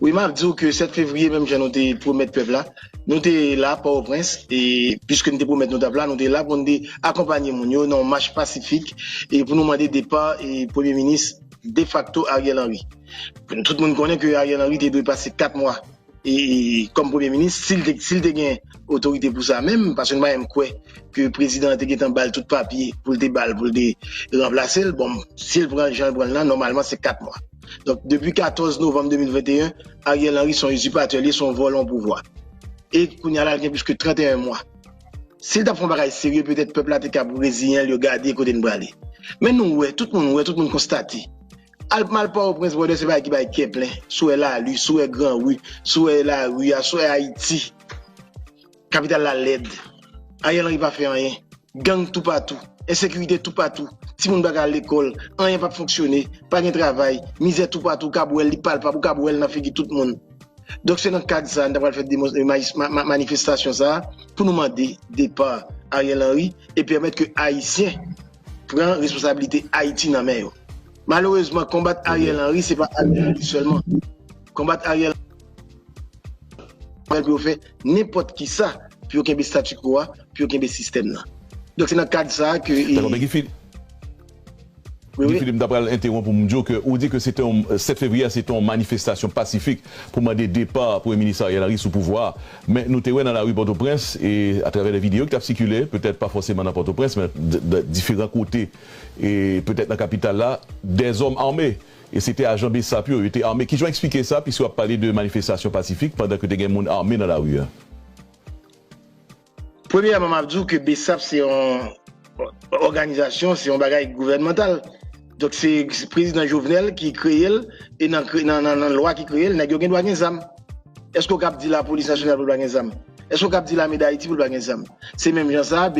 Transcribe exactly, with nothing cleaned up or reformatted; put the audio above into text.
Wi, m ap di w ke sèt fevriye, menm jan nou te pwomèt pèp la, nou te la Pòtoprens, e piske nou te pwomèt nou t ap la, nou te la pou nou te akonpanye moun yo nan yon mach pasifik e pou nou mande depa e premye minis defakto Ariel Henry. Tout moun konnen ke Ariel Henry te dwe pase kat mwa e, e, kòm premye minis, si l te, si l te gen otorite pou sa menm, paske nou pa menm kwè ke prezidan an te gentan ba l tout papye pou l te ba l, pou l te ranplase l. Bon, si l pran jan l pran l lan, nòmalman se kat mwa. Donk, depi katòz novanm de mil venteyen, Ariel Henry se yon izipatè, li se yon vòlò pouvwa. E kounye a la, l gen plis ke trannteyen mwa. Si l t ap fè yon bagay serye, petèt pèp la te kab reziyen l, yo gade kote n prale. Men nou wè, tout moun wè, tout moun konstate. Al, m al Pòtoprens, brother, se bagay ki bay kè plen. Si w wè lari, si w wè gran ri, si w wè lari a, si w wè Ayiti. Kapital la lèd. Ariel Henry pa fè anyen. Gang toupatou. Ensekirite toupatou. Timoun pa ka al lekòl. Anyen p ap fonksyone. Pa gen travay. Mizè toupatou. Ou kab wè l, li palpab. Ou kab wè l nan figi tout moun. Donk, se nan kad sa a, n ta pral fè demo-, ma-, ma-, ma-, manifestasyon sa a, pou nou mande depa Ariel Henry e pèmèt ke Ayisyen pran responsablite Ayiti nan men yo. Malerezman, konbat Ariel Henry, se pa Ariel Henry sèlman. Konbat Ariel Henry pou yo fè nenpòt ki sa pou yo kenbe statu quo a, pou yo kenbe sistèm nan. Donk, se nan kad sa a ke. Dakò, men Guy Phil-, Wi, Guy wi. Philippe, m ta pral entewonp ou, m di w ke ou di ke se te yon, sèt fevriye a, se te yon manifestasyon pasifik pou mande depa Premye Minis Ariel Henry sou pouvwa a. Men nou te wè nan lari Pòtoprens, e atravè de videyo ki t ap sikile, petèt pa fòseman nan Pòtoprens, men d-, d-, diferan kote, e petèt nan kapital la, dèzòm ame. E se te ajan BSAP yo, yo te ame. Kijan w eksplike sa, piske w ap pale de manifestasyon pasifik pandan ke te gen moun ame nan lari a? Premyèman, m ap di w ke BSAP se yon òganizasyon, se yon bagay gouvènmantal. Donk, se, se prezidan Jovenel ki kreye l, e nan, kre-, nan, nan, nan lwa ki kreye l, nèg yo gen dwa gen zam. Èske w kab di Lapolis Nasyonal pou l pa gen zam? Èske w kab di Lame Dayiti pou l pa gen zam? Se menm jan sa a,